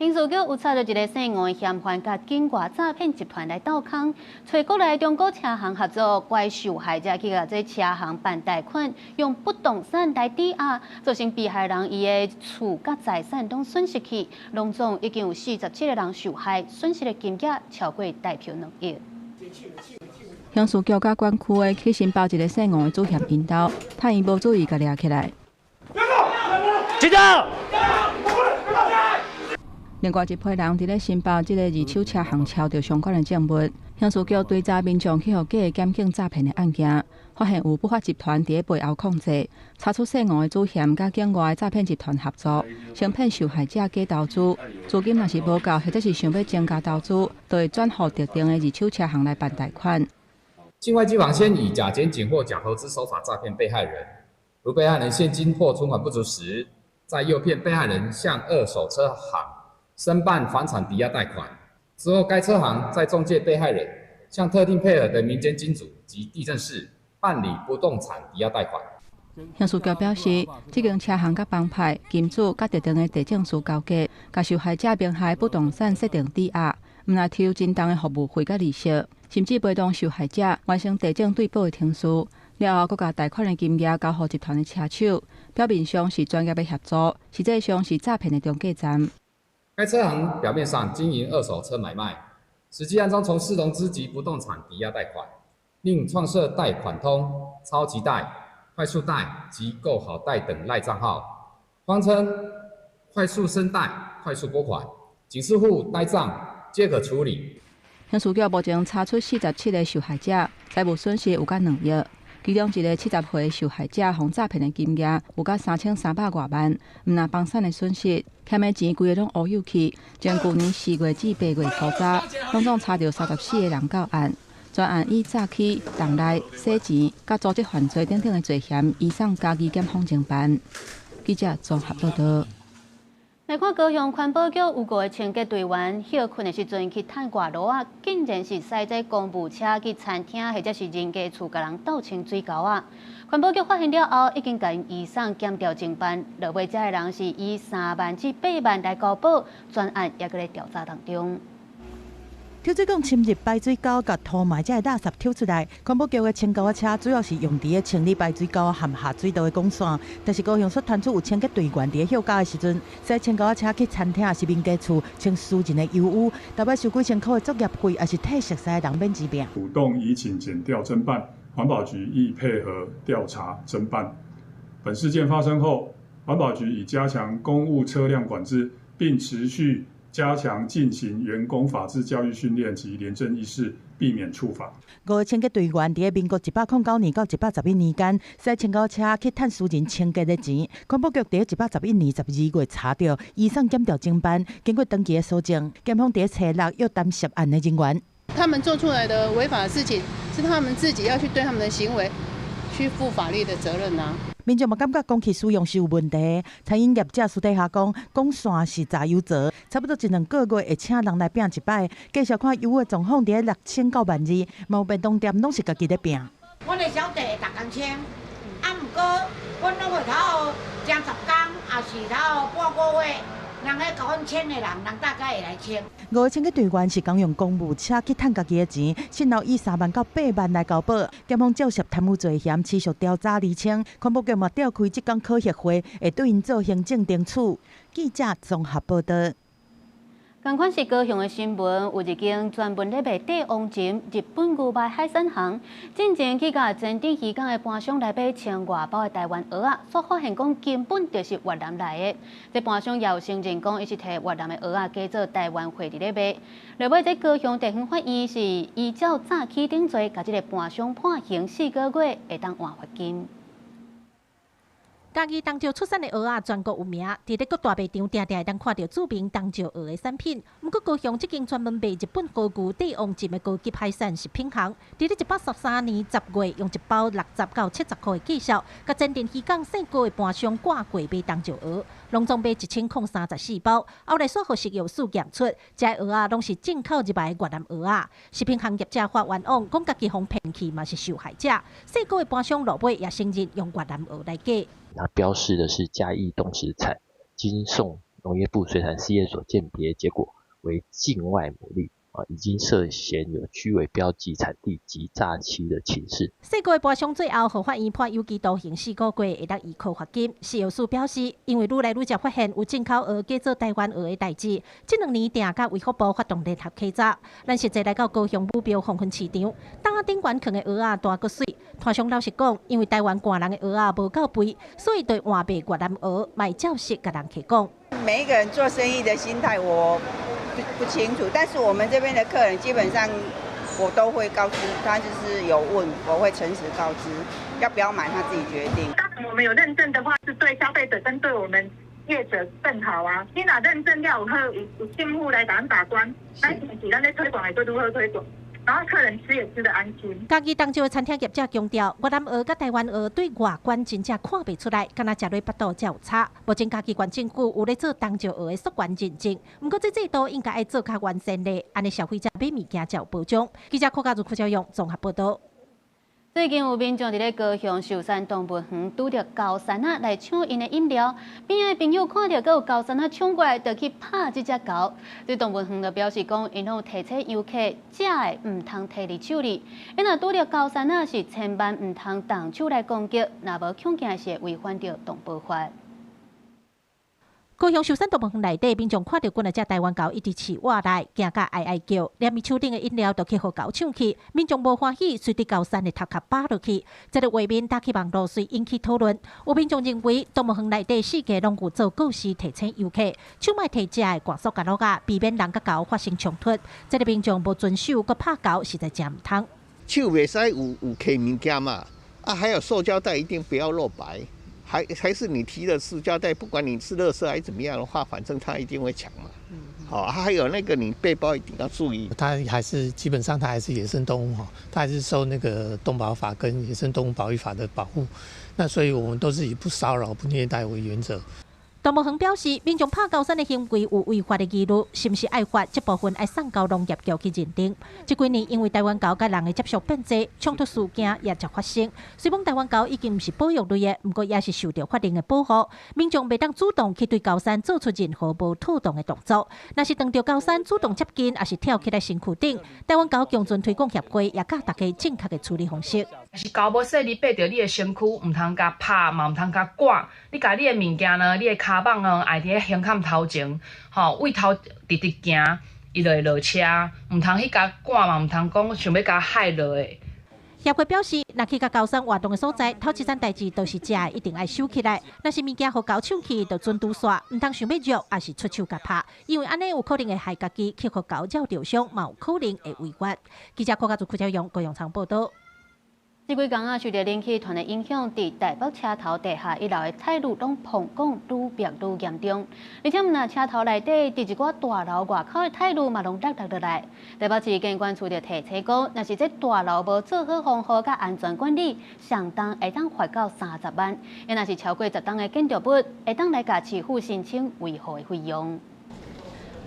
刑事局有查著一个姓吴的嫌犯，佮境外诈骗集团来鬥空，揣國內中古車行合作，拐受害者去共這車行辦貸款，用不動產來抵押，造成被害人伊的厝佮財產攏損失去，攏總已經有47個人受害，損失的金額超過台票2億。刑事局佮管區的去申報一個姓吳的主嫌𪜶兜，趁伊無注意，共掠起來。警長。另外一批人佇咧申報這个二手車行抄著相關的證物。刑事局追查民眾去予假的檢警詐騙的案件，發現有不法集團佇咧背後控制，查出姓吳的主嫌佮境外的詐騙集團合作，先騙受害者假投資，資金若是無夠，或者是想欲增加投資，就會轉予特定的二手車行來辦貸款。境外機房先以假檢警或假投資手法詐騙被害人，如被害人現金或存款不足時，再誘騙被害人向二手車行申辦房產抵押貸款，之後該車行再中介被害人向特定配合的民間金主及地政士辦理不動產抵押貸款。刑事局表示，這間車行佮幫派、金主佮特定的地政士勾結，共受害者名下不動產設定抵押，毋但抽真重的服務費佮利息，甚至陪同受害者完成地政對保的程序，了後閣共貸款的金額交予集團的車手，表面上是專業的協助，實際上是詐騙的中繼站。該車行表面上經營二手車買賣，實際暗中從事融資及不動產抵押貸款，另創設貸款通、超級貸、快速貸及購好貸等賴帳號，謊稱快速申貸、快速撥款，警示戶呆帳皆可處理。刑事局目前查出47個受害者，財務損失有甲2億，其中一個70歲受害者予詐騙的金額有甲3300外萬，毋但房產的損失，欠的錢規个攏烏有去。從舊年4月至8月初查，攏總查著34個人到案，全案以詐欺、動內、洗錢、佮組織犯罪等等的罪嫌，移送嘉義檢方偵辦。記者綜合報導。來看高雄環保局有五個清潔隊員歇睏的時陣去趁外爐仔，竟然是駛這公務車去餐廳或者是人家厝共人鬥清水溝仔。環保局發現了後，已經共𪜶移送檢調偵辦。落尾這个人是以3萬至8萬來交保，全案猶閣咧調查當中。抽水管深入排水溝，共塗埋這个垃圾抽出來。環保局的清溝仔車主要是用佇咧清理排水溝和下水道的管線。但是高雄所傳出有清潔隊員佇咧歇覺的時陣，駛清溝仔車去餐廳抑是民家厝清私人的油污，逐擺收幾千箍的作業費，抑是替熟似的人免治病。主動移請檢調偵辦，環保局亦配合調查偵辦。本事件發生後，環保局已加強公務車輛管制，並持續加強進行員工法治教育訓練及廉政意識，避免觸法。五個清潔隊員佇咧民國109年到111年間，駛清溝車去趁私人清潔的錢。環保局佇咧111年12月查著，移送檢調偵辦。經過長期的搜證，檢方佇咧初六約談涉案的人員。他們做出來的違法事情，是他們自己要去對他們的行為去負法律的責任啊。民眾嘛感覺公器私用是有問題。餐飲業者私底下講，管線是榨油槽，差不多一兩個月會請人來拚一擺。介紹看油的狀況佇咧6000到12000，嘛有便當店攏是家己咧拚。阮的小弟逐工清，啊，毋過阮攏會頭爭10工，抑是頭半個月。人彼共阮清的人，人大概會來清。五個清潔隊員是共用公務車去趁家己的錢，信後以3萬到8萬來交保。檢方照涉貪污罪嫌，持續調查釐清。環保局嘛召開職工考核會，會對𪜶做行政懲處。記者綜合報導。仝款是高雄的新聞，有一間專門咧賣帝王鱘日本牛排海產行，進前去共前鎮漁港的盤商來買千外包的台灣蚵仔，煞發現講根本就是越南來的。這盤商也有承認講，伊是提越南的蚵仔假做台灣貨佇咧賣。落尾這高雄地方法院是依照詐欺等罪，共這个盤商判刑4個月，會當換罰金。嘉義東石出產的蚵仔全國有名，佇咧各大賣場定定會當看著註明東石蚵的產品。毋過高雄這間專門賣日本和牛帝王鱘的高級海產食品行，佇咧113年10月，用一包60到70箍的價數，共前鎮漁港姓郭的盤商掛櫃買東石蚵，攏總買1034包。後來煞予食藥署驗出，這蚵仔攏是進口入來的越南蚵仔。食品行業者發冤枉，講家己予騙去嘛是受害者。姓郭的盤商落尾也承認用越南蚵來假。那標示的是嘉義東石產，經送農業部水產試驗所鑑別結果為境外牡蠣。啊，已經涉嫌有虛偽標記產地及詐欺的情事。細個的賠償最後，予法院判有期徒刑4個月，會當預科罰金。食藥署表示，因為愈來愈濟發現有進口蚵假做台灣蚵的代誌，這2年定佮衛福部發動聯合稽查。咱實際來到高雄武廟黃昏市場，擔仔頂懸囥的蚵仔大閣媠。攤商老實講，因為台灣寒人的蚵仔無夠肥，所以就換賣越南蚵，嘛會照實共人客講。每一個人做生意的心態，我不清楚，但是我們這邊的客人基本上我都會告知他，就是有問，我會誠實告知，要不要買他自己決定。當我們有認證的話，是對消費者跟對我們業者更好啊。你若認證了後，有政府來共把關，咱是咱咧推廣會閣如何推廣？然後客人吃也吃得安心。嘉義東石的餐廳業者強調，越南蚵佮台灣蚵對外觀真正看袂出來，敢若食落腹肚才有差。目前嘉義縣政府有咧做東石蚵的溯源認證，毋過這制度應該愛做較完善咧，按呢消費者買物件才有保障。記者柯家如、柯昭勇綜合報導。最近有民眾佇咧高雄壽山動物園拄著高山仔來搶𪜶的飲料，邊仔的朋友看著閣有高山仔搶過來，就去拍這隻猴。這動物園就表示講，𪜶攏有提醒遊客，食的毋通提佇手裡。𪜶若拄著高山仔是千萬毋通動手來攻擊，若無恐驚是會違反著動保法。高雄壽山動物園內底，民眾看著幾若隻台灣猴一直飼活來，驚甲哀哀叫，連伊手頂的飲料都去予猴搶去，民眾無歡喜，隨佇猴山的頭殼打落去。這个畫面打去網路，遂引起討論。有民眾認為，動物園內底四界攏有做告示提醒遊客，手莫提食的，趕速共落啊，避免人佮猴發生衝突。這个民眾無遵守，閣拍猴，實在真毋通。手袂使有提物件嘛，啊，還有塑膠袋一定不要露白。還是你提的塑膠袋，不管你是垃圾還是怎麼樣的話，反正他一定會搶嘛。好，還有那個你背包一定要注意。它還是基本上它還是野生動物哈，它還是受那個動保法跟野生動物保育法的保護。那所以我們都是以不騷擾、不虐待為原則。動物園表示，民眾拍高山的行為有違法的疑慮，是毋是愛罰？這部分愛送交農業局去認定。這幾年因為台灣猴佮人的接觸變濟，衝突事件也常發生。雖講台灣猴已經毋是保育類的，毋過也是受著法令的保護。民眾袂當主動去對高山做出任何無妥當的動作。若是當著高山主動接近，抑是跳起來身軀頂，台灣猴共存推廣協會也教大家正確的處理方式。是猴無細膩爬著你的身軀，毋通共拍，嘛毋通共趕。你共你的物件呢，你的跤蠓呢，愛佇咧胸坎頭前，吼，位頭直直行，伊就會落車，毋通去共趕嘛，毋通講想欲共害落的。協會表示，若去共高山活動的所在，頭一件代誌都是食的一定愛收起來。若是物件予猴搶去，就準拄煞，毋通想欲虐，抑是出手共拍，因為按呢有可能會害家己去予猴咬著傷，嘛有可能會違法。記者郭家祖、柯昭勇、高永昌報導。這幾工啊，受著冷氣團的影響，佇台北車頭地下一樓的泰魯攏膨管愈壁愈嚴重，而且毋但車頭內底，佇一寡大樓外口的泰魯嘛攏落落來。台北市建管處就提醒講，若是這大樓無做好防護佮安全管理，上重會當罰到30萬；若是超過10棟的建築物，會當來共市府申請維護的費用。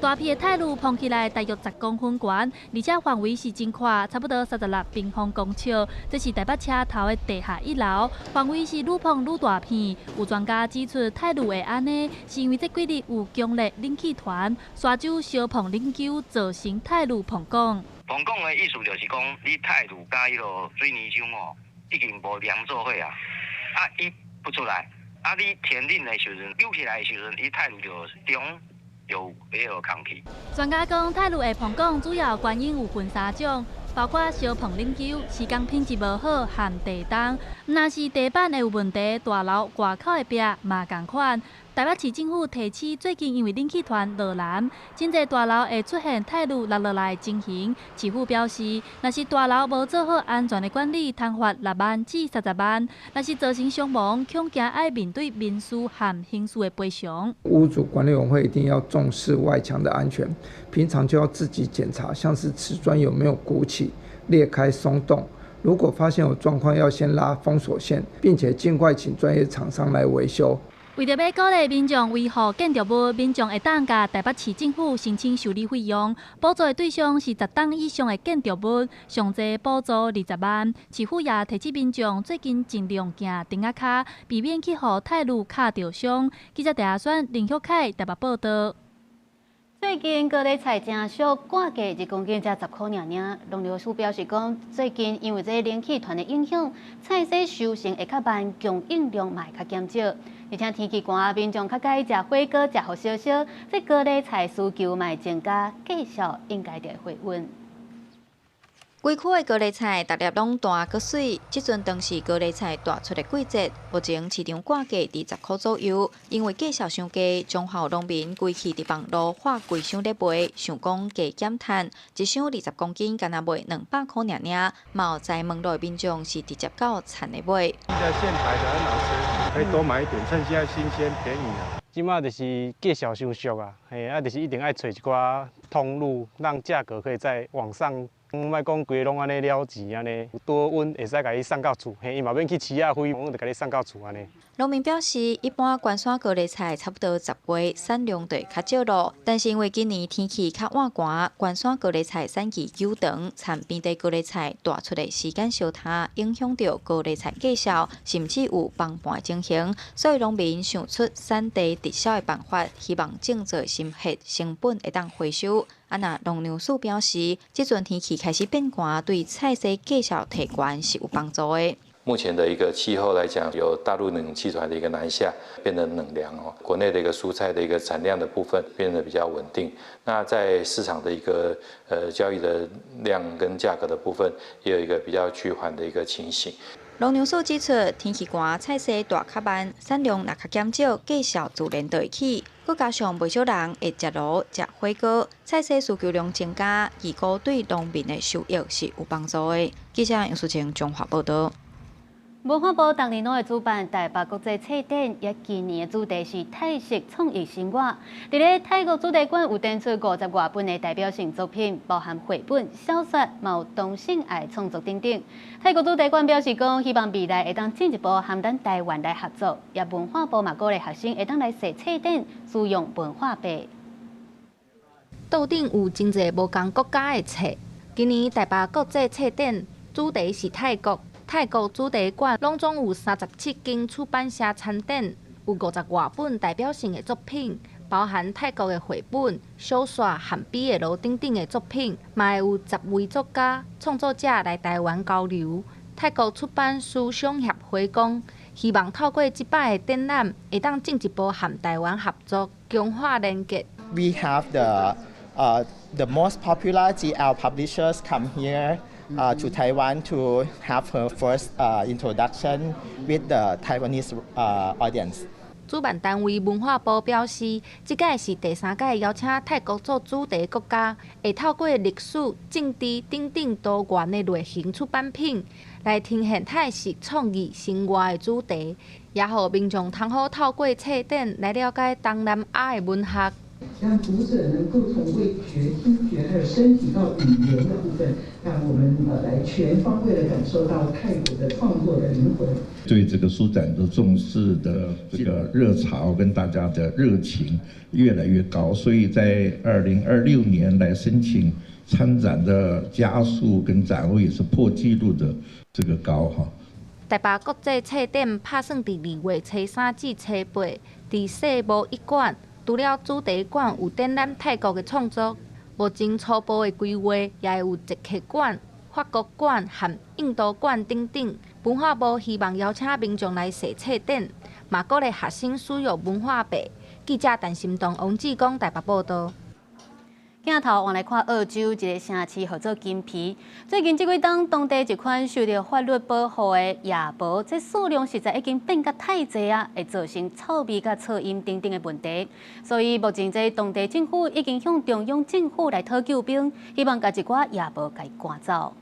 大片的泰魯膨起來大約10公分懸，而且範圍是真闊，差不多36平方公尺。這是台北車頭的地下一樓，範圍是愈膨愈大片。有專家指出，泰魯會按呢，是因為這幾日有強烈冷氣團，沙洲燒膨冷宮，造成泰魯膨管。膨管的意思就是講，你泰魯佮彼个水泥漿哦，已經無黏做伙啊，啊，伊不出來，啊，你天冷的時陣，扭起來的時陣，伊泰魯就中。有彼个空氣。專家講，泰魯會膨管主要原因有分三種，包括燒膨冷宮、施工品質無好和地動。若是地板會有問題，大樓外口的壁嘛仝款。台北市政府提醒，最近因為冷氣團落南，真濟大樓會出現泰魯落落來的情形。市府表示，若是大樓無做好安全的管理，通罰6萬至30萬；若是造成傷亡，恐驚愛面對民事和刑事的賠償。屋主管理委員會一定要重視外牆的安全，平常就要自己檢查，像是瓷磚有沒有鼓起、裂開、鬆動。如果發現有狀況，要先拉封鎖線，並且盡快請專業廠商來維修。為著欲鼓勵民眾維護建築物，民眾會當共台北市政府申請修理費用，補助的對象是10棟以上的建築物，上濟補助20萬。市府也提醒民眾最近盡量行釘仔跤，避免去予泰滷敲著傷。記者鄭阿選、林旭凱台北報導。最近高麗菜誠俗，割價1公斤才10箍爾爾。農糧署表示講，最近因為這冷氣團的影響，菜籽收成會較慢，供應量嘛會較減少。而且天氣寒，民眾較佮意食火鍋、食予燒燒，這高麗菜需求嘛會增加，價數應該就會回穩。規區的高麗菜，逐粒攏大閣媠。這陣當是高麗菜大出的季節，目前市場割價佇10箍左右。因為價數傷低，彰化農民規氣佇網路發規箱咧賣，想講加減趁，一箱20公斤，干焦賣200箍爾爾。嘛有在門路的民眾是直接到田的買。現在現採的很好吃，可以多買一點，趁現在新鮮便宜啊。這馬就是價數傷俗啊，嘿，啊，就是一定愛揣一寡通路，讓價格可以再往上。莫講規个攏按呢了錢按呢，多阮會使共你送到厝，嘿，伊嘛免去市仔飛，阮就共你送到厝按呢。農民表示，一般關山高麗菜差不多10月產量就會較少咯，但是因為今年天氣較晚寒，關山高麗菜產期久長，參平地高麗菜大出的時間相差，影響著高麗菜價數，甚至有崩盤的情形。所以農民想出產地直銷的辦法，希望種植心血成本會當回收。啊，若農糧署表示，這陣天氣開始變寒，對菜籽價數提懸是有幫助的。目前的一個氣候來講，有大陸冷氣團的一個南下，變得冷涼哦。國內的一個蔬菜的一個產量的部分變得比較穩定。那在市場的一個交易的量跟價格的部分，也有一個比較趨緩的一個情形。農糧署指出，天氣寒，菜籽大較慢，產量若較減少，價數自然就會起。閣加上袂少人會食爐、食火鍋，菜籽需求量增加，預估對農民的收益是有幫助的。記者楊淑清綜合報導。文化部逐年攏會主辦台北國際冊展，也今年的主題是泰式創意生活。佇咧泰國主題館有展出50外本的代表性作品，包含繪本、小說，嘛有同性愛創作等等。泰國主題館表示講，希望未來會當進一步和咱台灣來合作。也文化部嘛鼓勵學生會當來踅冊展，使用文化幣。桌頂有真濟無仝國家的冊。今年台北國際冊展主題是泰國。泰國主題館攏總有37間出版社參展，有50外本代表性的作品，包含泰國的繪本、小說和 BL 等等的作品，嘛會有10位作家、創作者來台灣交流。泰國出版書商協會講，希望透過這擺的展覽，會當進一步和台灣合作，強化連結。 We have the most popular GL publishers come here to Taiwan to have her first introduction with the Taiwanese audience. 主辦單位文化部表示，這屆是第三屆邀請泰國做主題國家，會透過歷史、政治等等多元的類型出版品，來呈現泰式創意生活的主題，也予民眾通好透過冊展來了解東南亞的文學。讓讀者能夠從味覺、聽覺，還有身體到語言的部分，讓我們來全方位的感受到泰國的創作的靈魂。對這個書展的重視的這個熱潮跟大家的熱情越來越高，所以在2026年來申請參展的家數跟展位也是破紀錄的這個高哈。台北國際冊展拍算佇2月初3至初8，佇世貿一館。除了主題館有展覽泰國的創作，目前初步的規劃也會有捷克館、法國館和印度館等等。文化部希望邀請民眾來踅冊展，嘛鼓勵學生使用文化幣。記者陳心東、王志剛台北報導。鏡頭往來看澳洲一个城市號做金皮。最近這幾冬，當地一款受著法律保護的夜貘，這數量實在已經變甲太濟啊，會造成臭味佮噪音等等的問題。所以目前這當地政府已經向中央政府來討救兵，希望共一寡夜貘共趕走。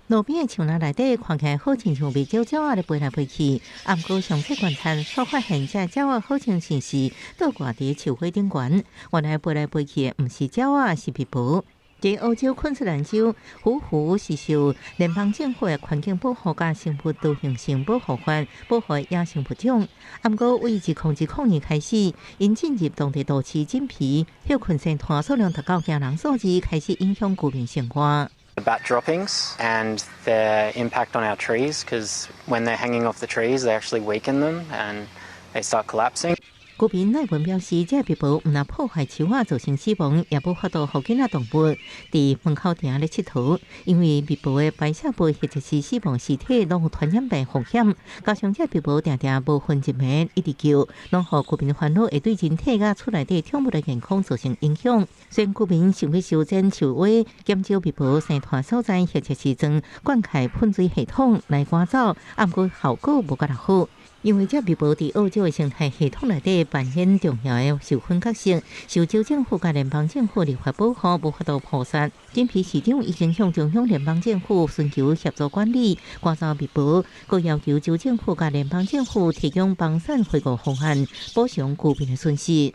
路邊的樹林內底看起來好親像袂少鳥仔咧飛來飛去，毋過詳細觀察，煞發現這鳥仔好親像是倒掛佇樹花頂懸。原來飛來飛去的毋是鳥仔，是琵琶。佇澳洲昆士蘭州，虎符是受聯邦政府的環境保護佮生物多樣性保護法保護野生物種。毋過，對2010年開始，𪜶進入當地都市真皮，歇睏生湠數量達到驚人數字，開始影響居民生活。 Bat droppings and their impact on our trees, because when they're hanging off the trees, they actually weaken them and they start collapsing. 居民賴文表示，這個蜜蜂毋但破壞樹仔，造成死亡，也無法度予囡仔動物佇門口埕咧𨑨迌，因為蜜蜂的排泄物或者是死亡屍體攏有傳染病風險。加上這蜜蜂定定無分晝暝一直叫，攏予居民煩惱，會對人體佮厝內底寵物的健康造成影響。雖然居民想欲修剪樹蛙，減少蜜蜂生湠所在，或者是裝灌溉噴水系統來趕走，毋過效果無蓋好。因為這蜜蜂佇澳洲的生態系統內底扮演重要的授粉角色，受州政府佮聯邦政府立法保護，無法度撲殺。真皮市長已經向中央聯邦政府尋求協助管理，趕走蜜蜂，閣要求州政府佮聯邦政府提供房產恢復方案，補償居民的損失。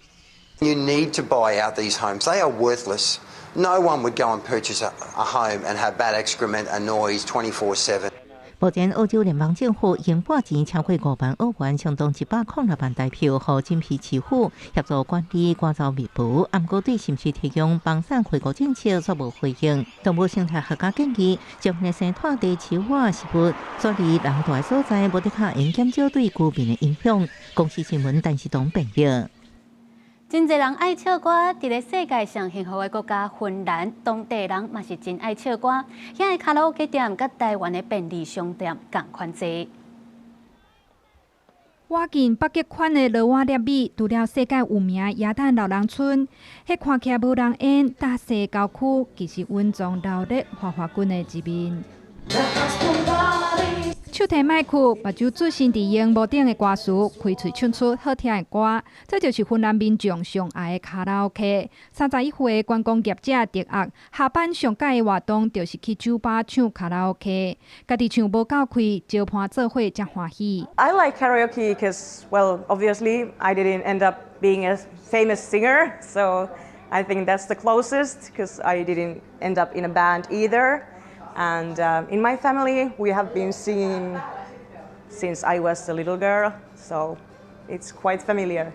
You need to buy out these homes. They are worthless. No one would go and purchase a home and have bat excrement and noise 24/7. 目前，澳洲聯邦政府已經撥錢超過5萬澳元，相當106萬台票，予真皮市府協助管理趕走蜜蜂。毋過，對是毋是提供房產恢復政策，卻無回應。動物生態學家建議，將那生湠地樹仔植物轉離人住的所在，無得較會減少對居民的影響。公視新聞，陳世東編譯。真濟人愛唱歌，佇咧世界上幸福的國家芬蘭，當地人嘛是真愛唱歌。遐的卡拉 OK 店佮台灣的便利商店仝款濟。倚近北極圈的羅瓦涅米，除了世界有名耶誕老人村，彼看起來無人煙、大細郊區，其實蘊藏熱鬧花花滾的一面。手提麥克，目睭注神佇螢幕頂的歌詞，開喙唱出好聽的歌，這就是芬蘭民眾上愛的卡拉 OK。31歲的觀光業者迪亞，下班上佮意的活動就是去酒吧唱卡拉 OK，家己唱無夠氣，招伴做伙才歡喜。 I like karaoke because, well, obviously I didn't end up being a famous singer, so I think that's the closest because I didn't end up in a band either. And in my family, we have been singing since I was a little girl, so it's quite familiar.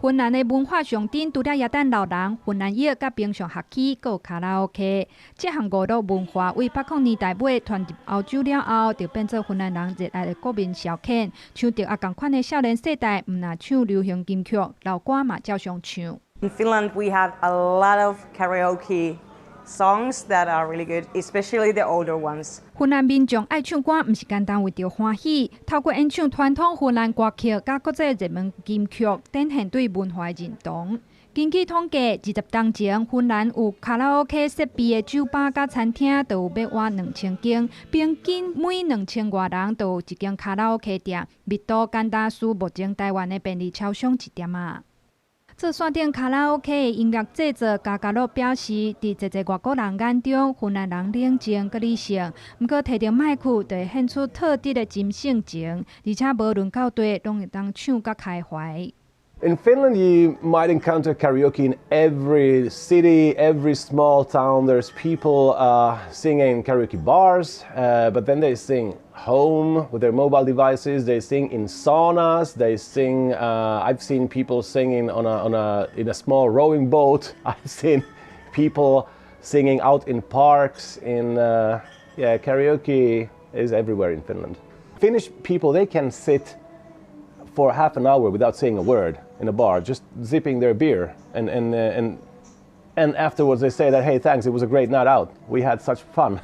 芬蘭的文化上頂，除了耶誕老人、芬蘭浴佮冰上學機，閣有卡拉 OK，這項娛樂文化對8零年代尾傳入歐洲了後，就變做芬蘭人熱愛的國民消遣。像迪亞仝款的少年世代，毋但唱流行金曲，老歌嘛照常唱。 In Finland, we have a lot of karaoke songs that are really good, especially the older ones. 芬蘭民眾愛唱歌，毋是單單為著歡喜，透過演唱傳統芬蘭歌曲佮國際熱門金曲，展現對文化的認同。根據統計，20冬前，芬蘭有卡拉 OK 設備的酒吧佮餐廳都有欲倚2000間，平均每2000外人就有一間卡拉 OK 店，密度簡單輸目前台灣的便利超商一點仔。做線頂卡拉 OK 的音樂製作加加樂表示，佇濟濟外國人眼中，芬蘭人冷靜閣理性，毋過提著麥克就會顯出特質的真性情，而且無論到佗攏會當唱甲開懷。 In Finland, you might encounter karaoke in every city, every small town. There's people singing in karaoke bars, but then they sing home with their mobile devices. They sing in saunas. They sing. I've seen people singing on a in a small rowing boat. I've seen people singing out in parks. In yeah, karaoke is everywhere in Finland. Finnish people, they can sit for half an hour without saying a word in a bar, just sipping their beer, and afterwards they say that, "Hey, thanks, it was a great night out. We had such fun."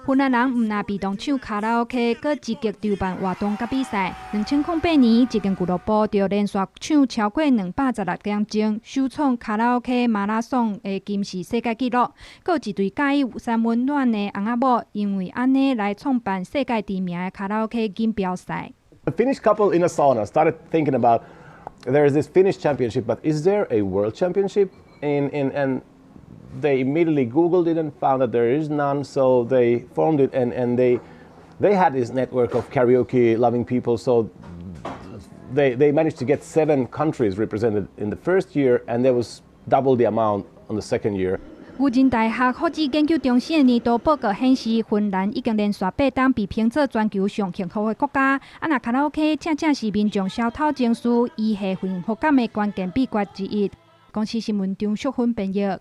芬蘭人毋但被動唱卡拉 OK，閣積極籌辦活動佮比賽。2008年，這間俱樂部就連續唱超過216點鐘，首創卡拉 OK 馬拉松的金氏世界紀錄。閣有一對佮意三溫暖的翁仔某，因為按呢來創辦世界知名的卡拉 OK 錦標賽。 A Finnish couple in a sauna started thinking about, there is this Finnish championship, but is there a world championship? And they immediately Googled it and found that there is none, so they formed it and they had this network of karaoke loving people, so they managed to get seven countries represented in the first year, and there was double the amount on the second year. 牛津大學福祉研究中心的年度報告顯示，芬蘭已經連續8冬被評做全球上幸福的國家。啊，若卡拉 OK 正正是民眾消敨情緒、維繫幸福感的關鍵秘訣之一。公視新聞張淑芬編譯。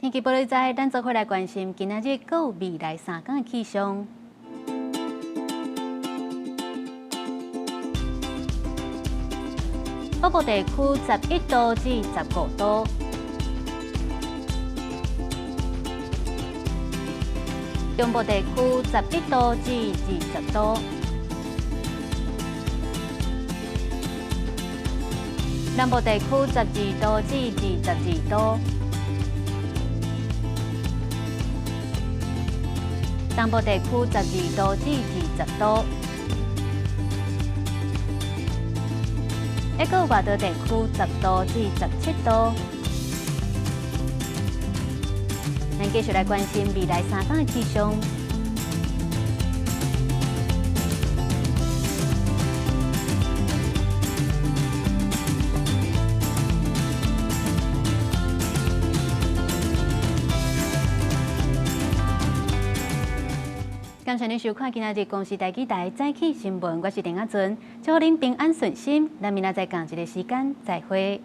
天氣報你知，咱做伙來關心今仔日閣有未來3工的氣象。北部地區11度至15度。中部地區11度至20度，南部地區12度至22度，東部地區12度至20度，閣有外島地區10度至17度。咱繼續來關心未來3工的氣象。感謝您收看今仔日公視台語台早起新聞，我是陳阿純，祝您平安順心。咱明仔載仝一个時間再會。